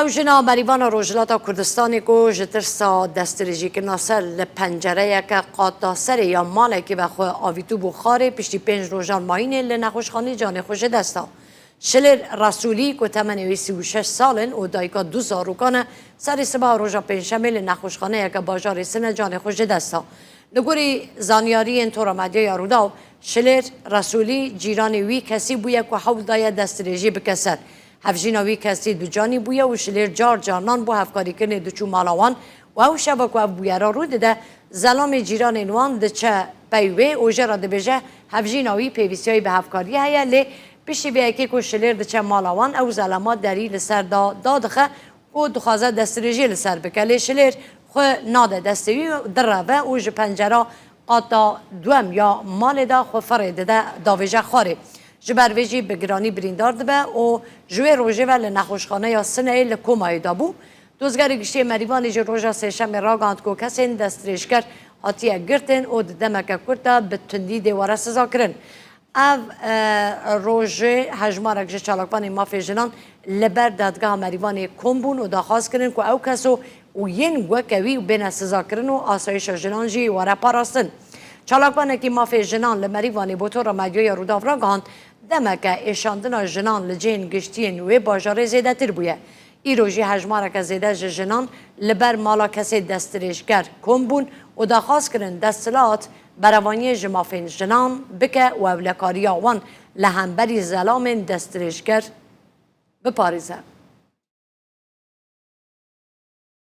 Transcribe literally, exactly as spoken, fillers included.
Ew jina merîvana Rojhilata Kurdistanê ku ji tirsa destdirêjîkirina ser li pencereyeke qata serê ya malekî ve xwe avîtûbû xarê, piştî pênc rojan mayînê li nexweşxanî canê xwe ji dest da. Şilêr Resûlî ku temenê wî sî û şeş sal in û dayika du zarokan e, serê sibeha roja Pêncşemê li nexweşxaneyeke bajarê Sine canê xwe ji dest da. Li gorî zanyariyên Tora Medyaya Rûdaw, Şilêr Resûlî cîranê wî kesî bûye ku hewl daye destdirêjî bike ser. Hevjîna wî kesî ducanî bûye û Şilêr car carinan bo hevkarîkirinê diçû mala wan û ew şeva ku ev bûyera rû dide, zelamê cîranên wan diçe pey wê û jê re dibêje hevjîna wî pêvîstiyayî bi hevkariyê heye, lê piştî vê yekê ku Şilêr diçe mala wan, ew zelama derî li ser da dadixe ku dixwaze destdirêjiyê li ser bike. Lê Şilêr xwe nade destê wî, direve û ji pencera qata duem ya malê de xwe ferê dide, davêje xwarê. Ji ber vê jî bi giranî birîndar dibe û ji wê rojê ve li nexweşxaneya Sineyê li komayê de bû. Dozgerê Giştî yê Merîvanê jî roja Sêşemê ragihand ku kesên destdirêjker hatiye girtin û di demeke kurt de bi tundî dê were sizakirin. Ev, e, rojê hejmarek ji çalakvanên mafê jinan li ber Dadgeha Merîvanê kom bûn û daxwaz kirin ku ew keso û yên weke wî bêne sizakirin û asayişa jinan jî were parastin. Çalakvanekî mafê jinan li Merîvanê bo Tora Medyaya Rûdaw ragihand, demeke êşandina jinan li cihên giştiyên wê bajarê zêdetir bûye. Îro jî hejmareke zêde ji jinan li ber mala kesê destdirêjker kom bûn û daxwaz kirin desthilat berevaniyê ji mafên jinan bike û ewlekariya wan li hemberî zelamên destdirêjker biparêze.